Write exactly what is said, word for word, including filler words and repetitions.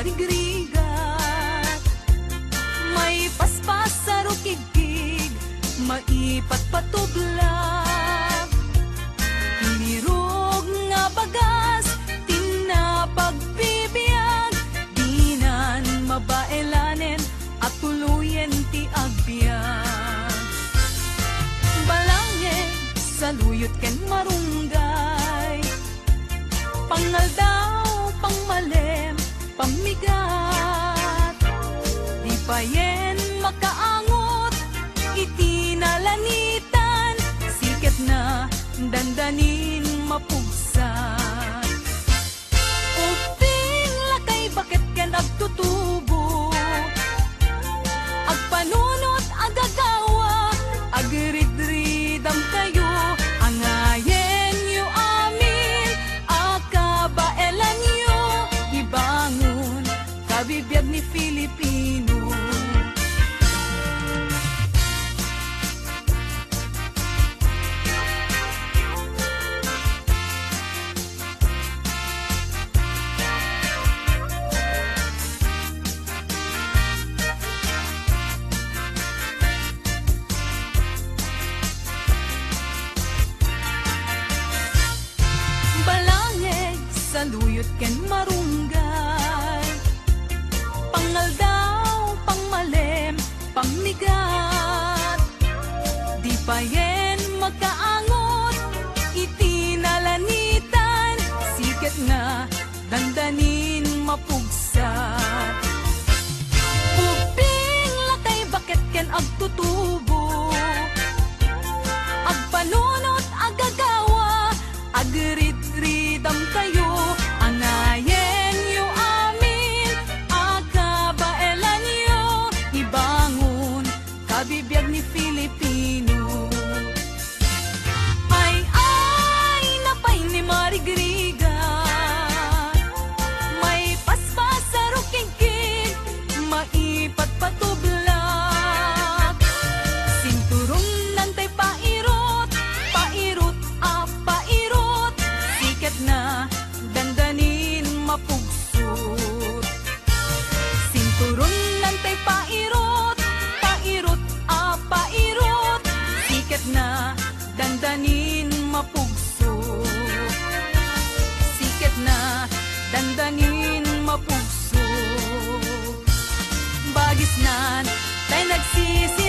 marigrigat. Maipaspas a rukigkig, maipatpatublag. Kinirog nga bagas, ti napagbibiag, dinan mabaelanen a tuloyen ti agbiag. Balangeg, saluyot ken marunggay, pangaldaw, pangmalem, pammigat. Di payen makaangot iti nalanitan, siketna dandanin mapugsat. Ubbing lakay baket ken agtutubo, agpanunot agagawa, agridridam kayo, angayenyo amin a kabaelanyo, ibangon, kabibiag ni Filipino. Balangeg, saluyot ken marunggay, pangaldaw, pangmalem, pammigat. Di payen makaangot iti nalanitan, siketna dandanin mapugsat. Ubbing lakay baket ken agtutubo, agpanunot agagawa, agridridam kayo, angayenyo amin a kabaelanyo, ibangon, kabibiag ni Filipino. Ay, ay, napay ni marigrigat, maipaspas a rukigkig, maipatpatublak. Sinturon nantay pairot, pairot a pairot, siketna dandanin mapugsot. Sinturon nantay pairot, pairot a pairot, siketna dandanin mapugsot. Siketna dandanin mapugsot. Bagisnan tay nagsisi